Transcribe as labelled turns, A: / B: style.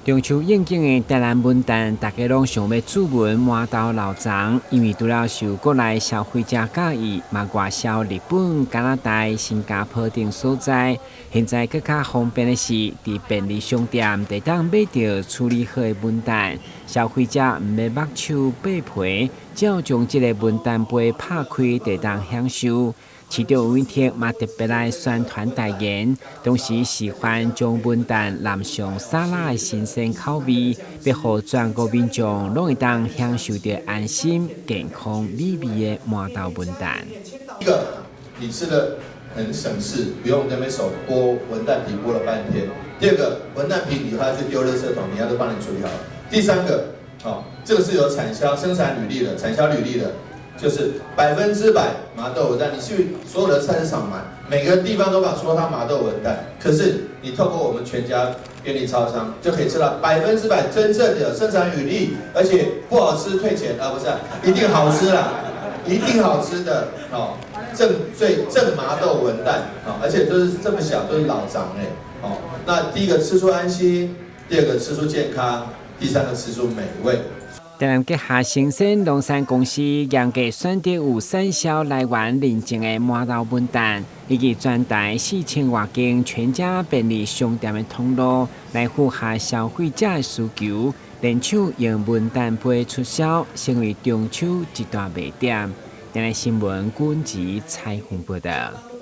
A: 中秋應景的台南文旦，大家攏想欲注文麻豆老欉，因為除了受國內消費者佮意，嘛外銷日本、加拿大、新加坡等所在。現在閣較方便的是，佇便利商店就會當買著處理好的文旦，消費者毋免目手剝皮，只要將這个文旦杯拍開，就會當享受。市長委託嘛特別來宣傳代言，同時示範將文旦淋上沙拉的新鮮口味，欲予全國民眾攏會當享受著安心、健康、美味的麻豆文旦。
B: 一個你吃的很省事，不用那邊手剝文旦皮剝了半天。第二個，文旦皮你還要去丟垃圾桶，人家都幫你處理好了。第三個，哦，這個是有產銷生產履歷的，產銷履歷的。就是100%麻豆文旦，你去所有的菜市場買，每個地方都敢說它麻豆文旦，可是你透過我們全家便利超商就可以吃到100%真正的生產履歷，而且不好吃退錢啊，不是，一定好吃啦，一定好吃的哦，正最正麻豆文旦啊，而且都是這麼小，都是老欉哎，哦，那第一個吃出安心，第二個吃出健康，第三個吃出美味。
A: 台南閣下新鮮農產公司嚴格選擇有產銷來源認證的麻豆文旦，以及全台4000外間全家便利商店的通路，來符合消費者的需求，聯手用文旦杯出銷，成為中秋一大賣點。台南新聞軍籍採訪報道。